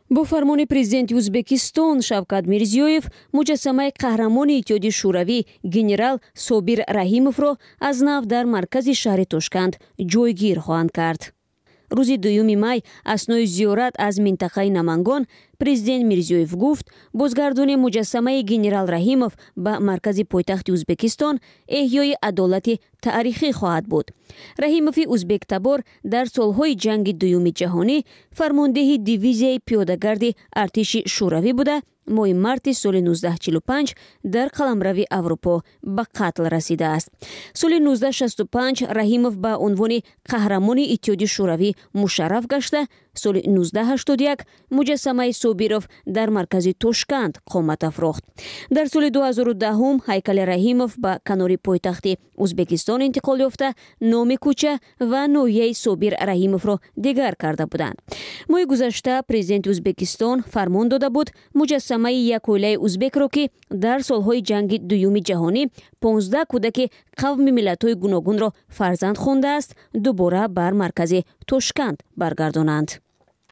Бо фармони президенти Ӯзбекистон Шавкат Мирзиёев муҷассамаи қаҳрамони Иттиҳоди Шӯравӣ, генерал Собир Раҳимовро аз нав дар маркази шаҳри Тошканд ҷойгир хоҳанд кард. Рӯзи 2 май аснои зиёрат аз минтақаи Намангон президент Мирзиёев гуфт, бозгардони муҷассамаи генерал Раҳимов ба маркази пойтахти Ӯзбекистон эҳёи адолати таърихӣ хоҳад буд. Раҳимови узбектабор дар солҳои ҷанги дуюми ҷаҳонӣ фармондеҳи дивизияи пиёдагарди артиши Шӯравӣ буда, моҳи марти соли 1945 дар қаламрави Аврупо ба қатл расидааст. Соли 1965 Раҳимов ба унвони қаҳрамони Иттиҳоди Шӯравӣ мушарраф гашта, соли 1981 муҷассамаи Собиров дар маркази Тошканд қомат афрохт. Дар соли 2010 ҳайкали Раҳимов ба канори пойтахти Ӯзбекистон интиқол ёфта, номи кӯча ва ноҳияи Собир Раҳимовро дигар карда буданд. Моҳи гузашта президенти Ӯзбекистон фармон дода буд, муҷассамаи як оилаи узбекро, ки дар солҳои ҷанги дуюми ҷаҳонӣ 15 кӯдаки қавми миллатҳои гуногунро фарзанд хондааст, дубора бар маркази Тошканд баргардонанд.